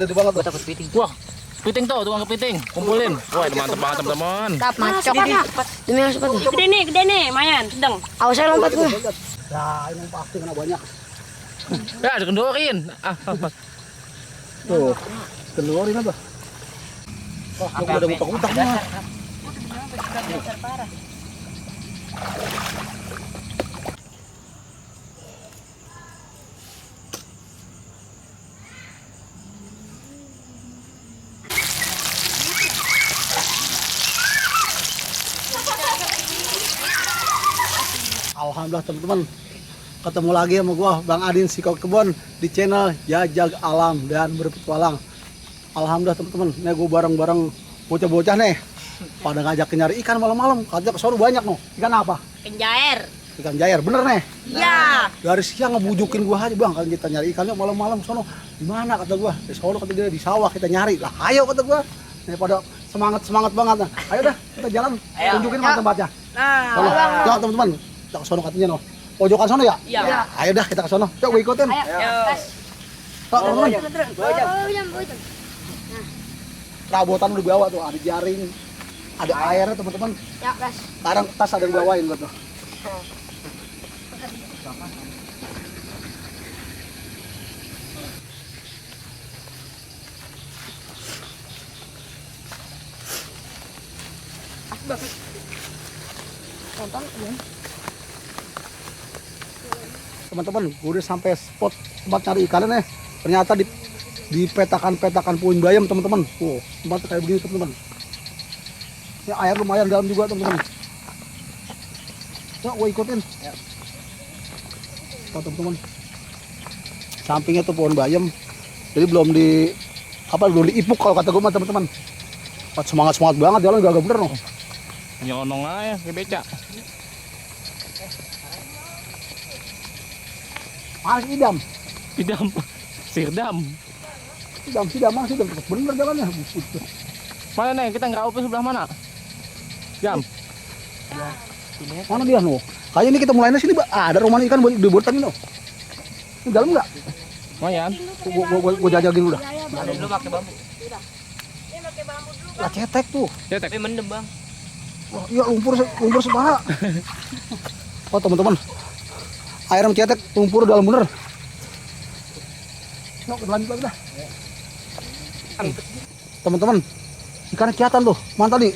Gede banget tuh. Takut piting. Wah, kepiting tuh, tukang kepiting. Kumpulin. Wah, ini mantap banget teman-teman. Tap macok. Demi yang cepat. Gede nih, mayan, sedang. Awas saya lompat gua. Nah, ini pasti kena banyak. Ya, dikendorin. Tuh, keluarin apa? Wah, aku udah utak-utak mah. Alhamdulillah teman-teman, ketemu lagi sama gua Bang Adin Sikok Kebon di channel Jajak Alam dan Berpetualang. Alhamdulillah teman-teman, nih gua bareng-bareng bocah-bocah nih pada ngajak nyari ikan malam-malam. Katanya kesono banyak noh. Ikan apa? Penjair. Ikan jair, bener nih. Ya. Dari siang ngebujukin gua aja, Bang, kalau kita nyari ikan yuk malam-malam sono. Di mana kata gua? Di sono kata dia, di sawah kita nyari. Lah, ayo kata gua. Nih pada semangat banget nah. Ayo dah, kita jalan. Ayo. Tunjukin mana tempatnya. Nah. Sono. Yuk teman-teman, kita ke sono katanya noh. Pojokan sono ya? Iya. Ayo dah kita ke sono. Yuk gua ikutin. Ayo. Pak, teman-teman. Bojam. Perabotan udah bawa tuh, ada jaring, ada airnya teman-teman. Ya, gas. Sekarang tas ada dibawain gua tuh. Teman-teman, gue udah sampai spot tempat cari ikannya nih. Ternyata di petakan puing bayam teman-teman. Tempat kayak begini teman-teman. Ya air lumayan dalam juga teman-teman. Ya, gue ikutin. Tuh, teman-teman. Sampingnya tuh pohon bayam. Jadi belum diipuk kalau kata gue mah teman-teman. Semangat banget jalan gak bener noh. Nyonong aja ke becak. Idam. Sirdam. Masih bener jalannya. Mana nih? Kita nggak open sebelah mana? Jam. Mana dia noh? Kayaknya ini kita mulainya sini, ada rumah ikan di botan ini noh. Ini dalam nggak? Lumayan. Gua jajakin dulu dah. Lu pakai bambu. Lah cetek tuh. Cetek. Tapi mendem, Bang. Wah, iya lumpur sepaha. Oh teman-teman, air cetek, lumpur dalam bener. Yuk lanjut lagi dah. Teman-teman, ikan kelihatan tuh, mana tadi?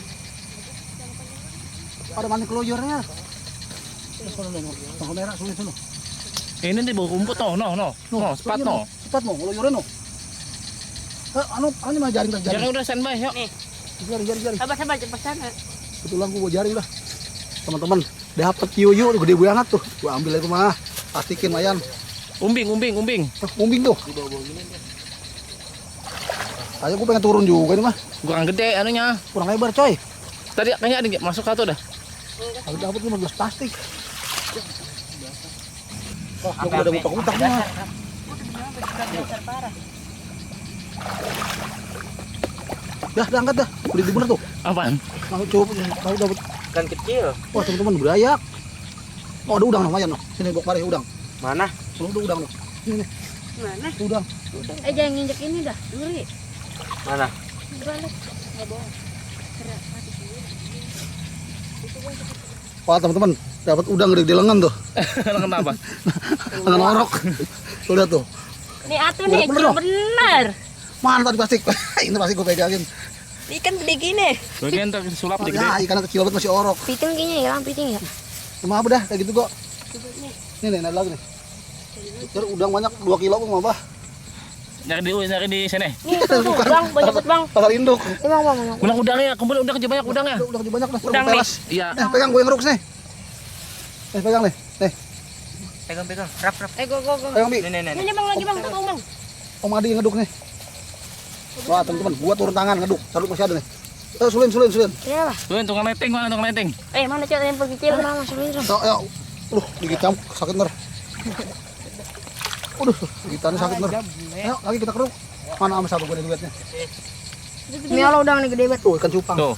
Ada manik keloyornya. Tongkol merah, sulit sono. Ini nih bau rumput no, sepat no. Cepat mau, keloyornya no. Anu mah jaring dah, Jangan jaring. udah standby, yuk. Nih. Jaring. Sabar, cepat sana. Kebetulan gua jaring dah. Teman-teman, dapat yuyu gede banget tuh. Gua ambil itu mah. Plastikin mayan. Umbing. Umbing tuh. Kayaknya gua pengen turun juga ini mah. Kurang gede anunya. Kurang lebar coy. Tadi kayaknya ada masuk satu dah. Kalau dapat 15 plastik. Wah, gua udah utak-utak mah. Dah angkat dah. Udah bener tuh. Apaan? Langsung coba tahu dapat. Kan kecil. Wah, teman-teman berayak. Oh, ada udang lumayan noh. Sini bawa kemari udang. Mana? Kalau ada udang noh. Ini Mana? udang. Jangan nginjek ini dah. Ngeri. Mana? Balik. Enggak bohong. Wah, teman-teman, dapat udang gede lengan tuh. Kenapa? Lengan orok. Tuh lihat tuh. Nih atuh Udah nih, bener kecil dong. bener. Mana tadi plastik? Ini pasti gue pegangin. Ikan gede gini. Bagian tersulap gede. Ya, ikan kecil banget masih orok. Piting kayaknya hilang piting ya. Cuma apa dah kayak gitu kok. Nih, ada lagi nih. Terus udang banyak 2 kilo kok mah. Nyari di sini. Nih, tuh, Bang, banyak Bang. Pasar induk. Ini bang. Udah udangnya, kumpul udah banyak udangnya. Udah banyak dah. Udang nih. Iya. Pegang gue yang ngeruk nih. Pegang nih. Pegang. Rap. Go. Pegang Bi. Nih. Ini Bang lagi Bang, tuh Bang. Om Adi yang ngeduk nih. Wah, teman-teman, gua turun tangan ngeduk. Saluk masih ada nih. Sulin. Ini apa? Tuh, tukang netting, mana tukang netting? Mana cewek yang kecil? Mana masuk ini? Ayo. Gigit kamu sakit ner. Gigitannya sakit ner. Ayo, lagi kita keruk. Mana sama sahabat gue nih duitnya. Demi Allah udang nih gede banget. Tuh, ikan cupang. Tuh,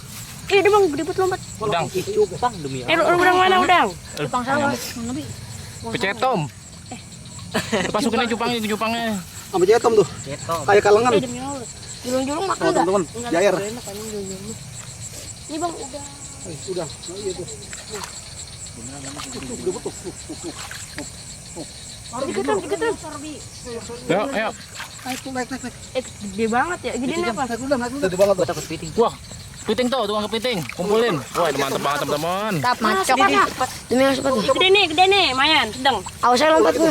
Udah Bang, gede banget lompat. udang. Cupang demi Allah. Udang mana udang? Cupang sawah. Mana Bi? Pecetom. Masukin cupangnya. Sama jetom tuh. Cetok. Kayak kalengan. Demi Allah. Julung-julung makan Oh enggak? teman-teman, jair. Ini bang udah. Udah, nah, iya tuh. Udah betul. Dikit terus. Ayo, ayo. Naik. Gede banget ya. Gede apa? Naik udah. Gede banget tuh. Wah, kepiting tuh, tukang kepiting. Kumpulin. Wah, ini mantep banget teman-teman. Tap macok. Demi yang cepat. Gede nih, mayan, sedang. Awas saya lompat gue.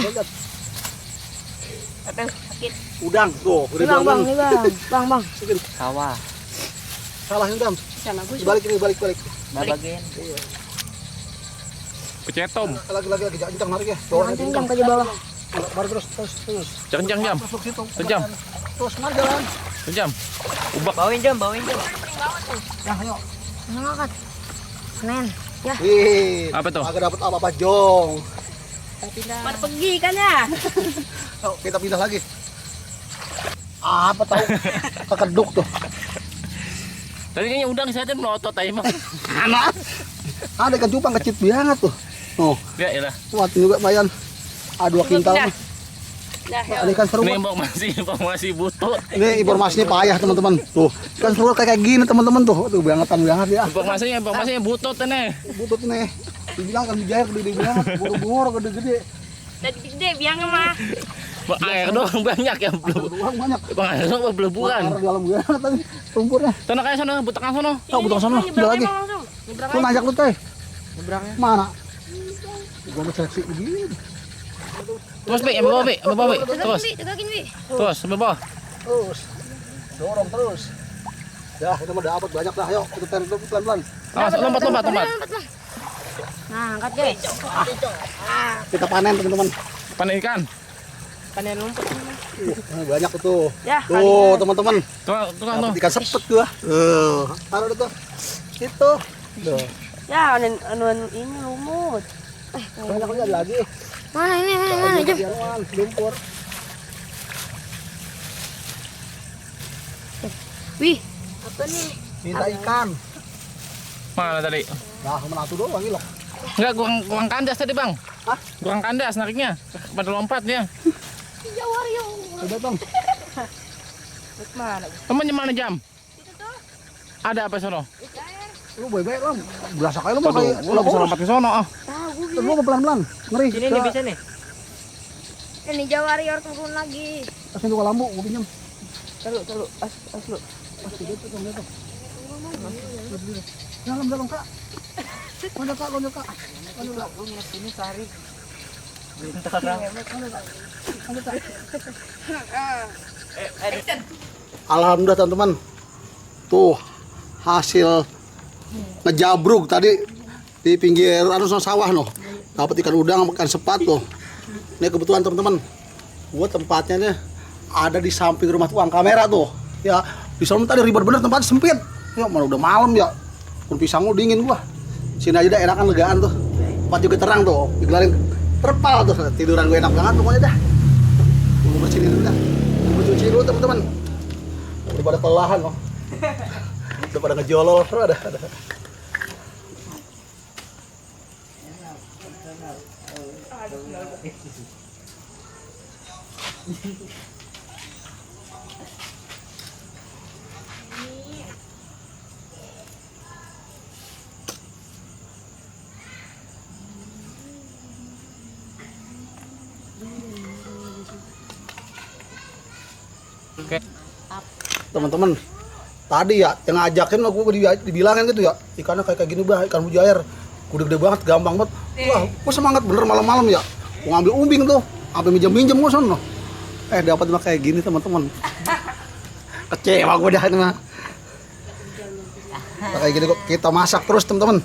Aduh, sakit. Udang tuh, Ini udah bang, bilang. nih bang. Bang. Sawah. Salah udang. Sana gue. Balik. Bagian. Pecetom. Lagi kencang narik ya. Kencang ke bawah. Baru terus. Kencang jam. Masuk situ. Sejam. Terus mari jalan. Sejam. Ubak. Bawain jam. Ya, ayo. Ngangkat. Senin. Ya. Wih. Apa tuh? Agak dapat apa Jong. Pada pergi kan ya? Yuk, kita pindah lagi. Apa tahu? Kekeduk tuh. Tadi kayaknya udang saya tuh melotot aja mah. Anak. Ada ikan cupang kecil banget tuh. Oh, Ya iyalah. kuat juga Mayan. 2 kintal. Nah, ya. Ada ikan seru. Ini informasi butut. Ini informasinya payah teman-teman. Tuh, ikan seru kayak gini teman-teman tuh. Tuh bangetan banget ya. Informasinya butut ini. Butut nih. Dibilang kan dijair gede banget, buru-buru gede-gede. Tadi gede biang mah. Bang, air doang banyak ya belum. Uang banyak. Bang, air doang beleburan. Air dalam banget tadi lumpurnya. Sana kayak sana, butakan sana. Oh, butuh sana. Udah lagi. Lu najak lu teh. Mana? Gua mau seleksi begini. Terus Bi, ambil bawah Bi, terus. Tegakin, Wi. Terus, ambil bawah. Terus. Dorong terus. Ya, ini mah dapat banyak dah. Ayo, kita tarik dulu pelan-pelan. Lompat. Nah, angkat guys. Kita panen teman-teman. Panen ikan. Panen lumpur. Banyak tuh. Ya, Tuh, teman-teman. Tuh kan tuh. Dapat ikan sepet gua. Taruh deh tuh. Itu. Tuh. Ya, anu ini lumut. Banyak lagi. Mana jam? Biaran, lumpur. Wih, Apa nih? Minta ikan. Mana tadi? Nah, menatu doang ini loh. Enggak, kurang kandas tadi bang. Hah? Kurang kandas nariknya. Pada lompat dia. Udah bang. Mana? Temennya mana jam? Ada apa sono? Lu baik-baik lah. Berasa kayak lu mau Waduh, kayak gua bisa lompat ke sono ah. Lu mau pelan-pelan. Ngeri. Sini nih bisa nih. ini Jawa Warrior turun lagi. Kasih tuh lambu, gua pinjam. Taruh. Aslu. Dalam kak. Lonjok kak. Ini sehari. Alhamdulillah teman-teman. Tuh hasil ngejabruk tadi di pinggir sawah noh. Dapat ikan udang, ikan sepat tuh. Ini kebetulan teman-teman. Gua tempatnya nih ada di samping rumah tukang kamera tuh. Ya, di sana tadi ribet bener, tempatnya sempit. Ya mana udah malam ya. Pun pisang lu dingin gua. Sini aja dah enakan legaan tuh. Tempat juga terang tuh. Digelarin terpal tuh. Tiduran gue enak banget pokoknya dah. Gua bersihin dulu dah. Gua cuci dulu teman-teman. Daripada kelelahan loh. Daripada ngejolol ada. Oke. Teman-teman, tadi ya yang ngajakin aku dibilangin gitu ya, ikannya kayak gini bah, ikan mujair gede-gede banget, gampang banget. Wah, gua semangat bener malam-malam ya. Gua ngambil umbing tuh, sampai minjem gua sono. Dapat mah kayak gini teman-teman. Kecewa gua dah ini mah. Nah, kayak gini kok kita masak terus teman-teman.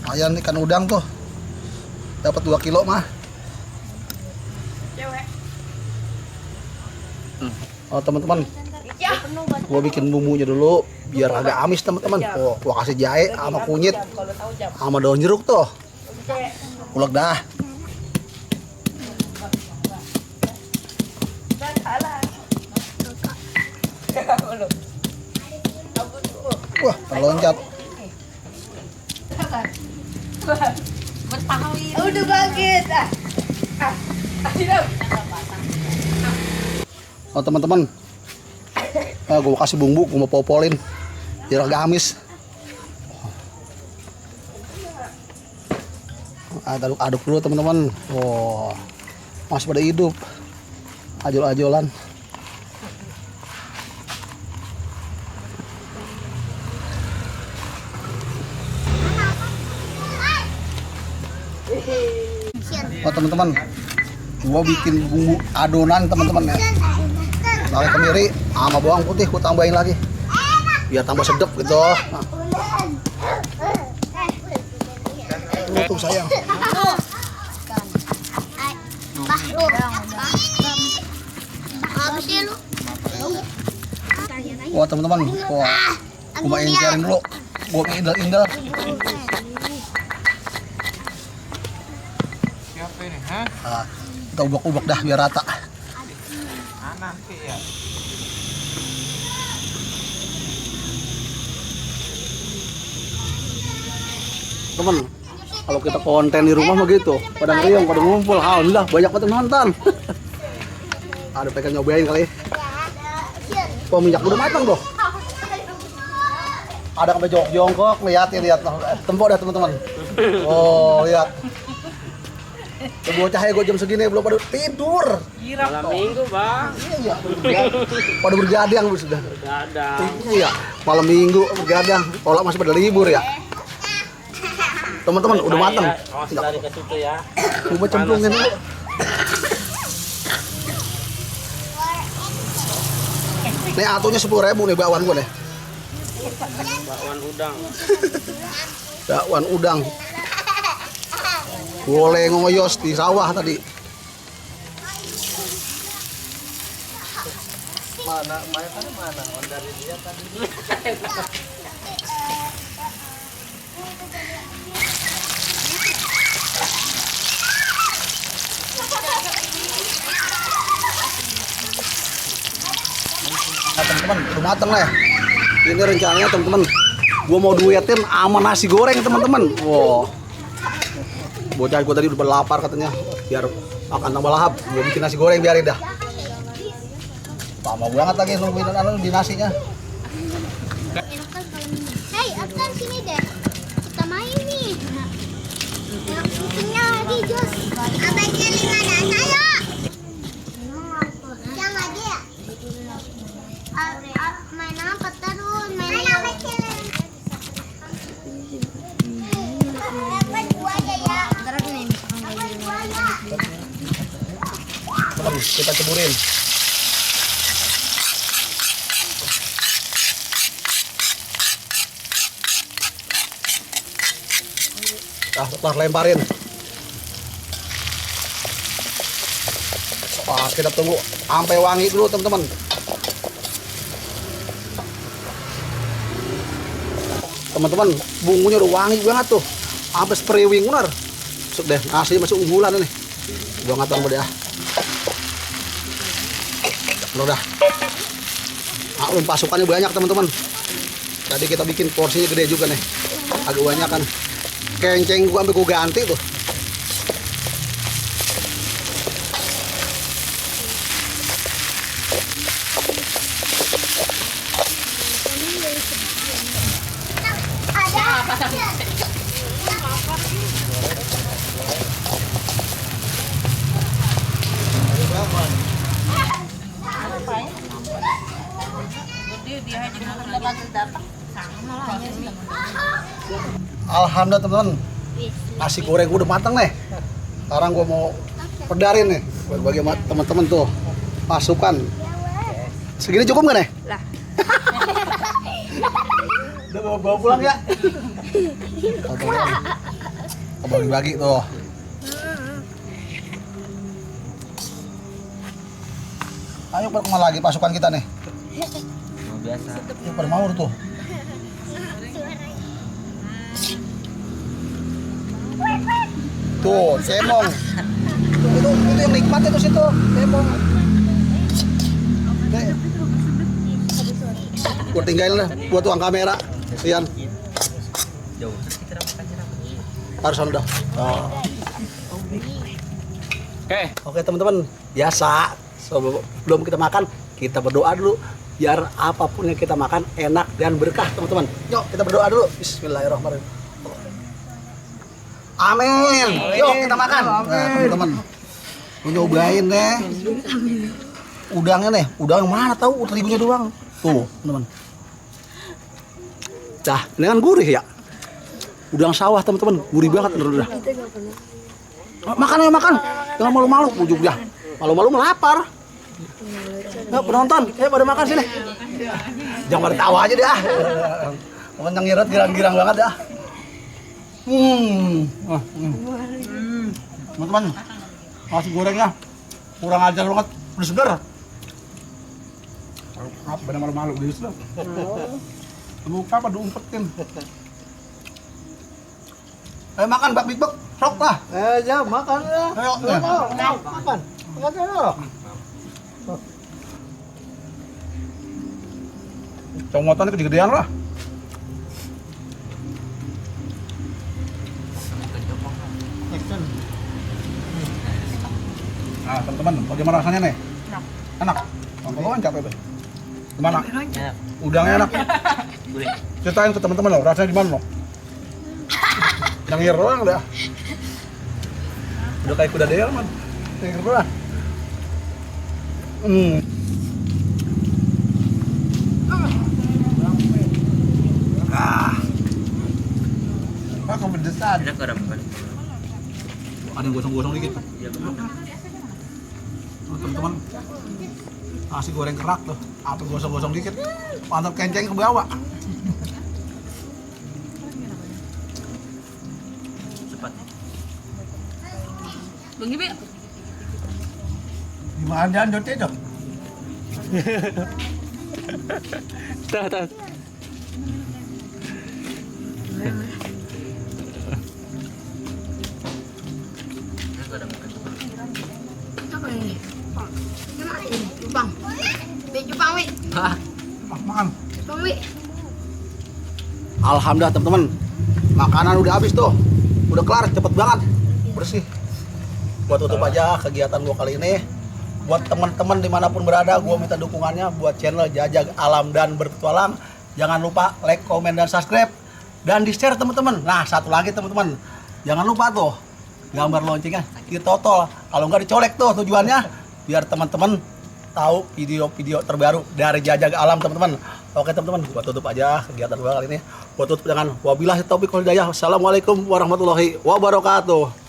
Lumayan ikan udang tuh. Dapat 2 kilo mah. Oh teman-teman, gua bikin bumbunya dulu biar agak amis teman-teman. Oh, gua kasih jahe sama kunyit sama daun jeruk tuh. Ulek dah. Wah, meloncat. Udah bagus. Oh teman-teman, gue kasih bumbu, gue mau popolin biar agak amis. Aduk dulu teman-teman. Oh, masih pada hidup, ajol-ajolan. Oh teman-teman, gua bikin bumbu adonan teman-teman ya. Lagi kemiri sama bawang putih gua tambahin lagi biar tambah sedap gitu. Nah. Tuh sayang. Wah teman-teman, wah, gua mau incerin dulu, gua indel-indel. Siapa ini, ha? Nah, kita ubek-ubek dah biar rata. Anak ya. Temen, kalau kita konten di rumah mah gitu, pada ngeriung, pada ngumpul, alhamdulillah banyak banget yang nonton. Ada pengen nyobain kali. Oh, minyak udah matang bro. Ada sampai jongkok, lihat. Tembok dah teman-teman. Oh lihat. Bocah gue jam segini belum pada tidur. Malam minggu bang. Iya. Pada bergadang sudah. Bergadang. Iya. Malam minggu bergadang. Kalau masih pada libur ya. Teman-teman udah matang. Awas lari ke situ ya. Coba cemplungin dulu. Nih atunya 10.000 nih bakwan gue nih. Bakwan udang. Bakwan udang. Boleh ngoyos di sawah tadi. Mana dari dia tadi. Nah, teman-teman udah mateng nih. Ini rencananya teman-teman, gua mau duetin sama nasi goreng teman-teman. Wow. Bocah gua tadi udah lapar katanya, biar akan tambah lahap. Gua bikin nasi goreng biarin dah. Lama banget lagi nungguin di nasinya. Hei, Abtan sini deh. Kita main nih. Punya lagi jus. Abangnya 5 dan ayo. Yang lagi ya? Main apa terus? Main apa challenge? Dapat 2 aja ya. Teman, kita ceburin. Nah, lemparin. Wah, kita tunggu sampai wangi dulu teman-teman. Teman-teman, bumbunya udah wangi banget tuh, sampai spraying benar. Sudah, nasinya masih unggulan nih. Gua nggak tahu deh. Udah. Belum pasukannya banyak teman-teman. Tadi kita bikin porsinya gede juga nih, agak banyak kan. Kenceng gua ambil gua ganti tuh. Alhamdulillah teman-teman, nasi goreng udah matang nih. Sekarang gua mau pedarin nih bagi teman-teman tuh. Masukkan. Segini cukup nggak nih? Lah. Udah bawa pulang ya? Bagi-bagi tuh. Ayo kemana lagi pasukan kita nih? Biasa. Ya pada mau tuh. Tuh, cemong. Itu yang nikmat itu situ, cemong. Gua tinggalin lah buat tuang kamera. Sian. Jauh. Harus udah. Oh. Oke teman-teman, biasa sebelum kita makan kita berdoa dulu biar apapun yang kita makan enak dan berkah teman-teman. Yuk kita berdoa dulu. Bismillahirrahmanirrahim. Amin. Yuk kita makan. Nah, teman-teman, lu nyobain deh. Udangnya nih, udang yang mana tahu terigunya doang. Tuh teman-teman. Dah, ini kan gurih ya. Udang sawah teman-teman, gurih banget udah. Makan ya makan, jangan malu-malu ujung dah. Malu-malu melapar. Nah, penonton, pada makan sini. Jangan pada tawa aja dah. Temen ngirit girang-girang banget dah. Teman-teman, nasi gorengnya kurang ajar banget, udah segar. Apa pada malu-malu gitu lah. Muka pada umpetin. Ayo makan bak big bak, sok lah. Ya makan ya. Ayo, Makan. Makan ya. Comotannya gede-gedean lah. Nah, teman-teman, bagaimana rasanya nih? Enak. Enak. Capek tuh. Gimana? Enak. Udangnya enak. Boleh. Ceritain ke teman-teman loh, rasanya gimana loh? Nyengir doang dah. Udah kayak kuda del man. Nyengir doang. Kamu pedesan. Ada garam kan? Ada yang gosong-gosong dikit. Iya benar. Teman-teman, nasi goreng kerak tuh, apa gosong-gosong dikit, pantat kenceng ke bawah. Cepat. Bang Gibi. Gimana jangan jodoh itu? Tahan. Apa ini? Gimana ini? Jepang. Jepang, Wi. Makan. Jepang, Wi. Alhamdulillah teman-teman, makanan udah habis tuh, udah kelar cepet banget, bersih. Buat tutup aja kegiatan gua kali ini. Buat teman-teman dimanapun berada, gua minta dukungannya buat channel Jajag Alam dan Berpetualang. Jangan lupa like, komen, dan subscribe, dan di share teman-teman. Nah satu lagi teman-teman, jangan lupa tuh gambar loncengnya ditotol, kalau nggak dicolek tuh tujuannya biar teman-teman tahu video-video terbaru dari Jajag Alam teman-teman. Oke teman-teman, buat tutup aja kegiatan gua kali ini. Buat tutup dengan wabillahi taufiq wal hidayah. Wassalamualaikum warahmatullahi wabarakatuh.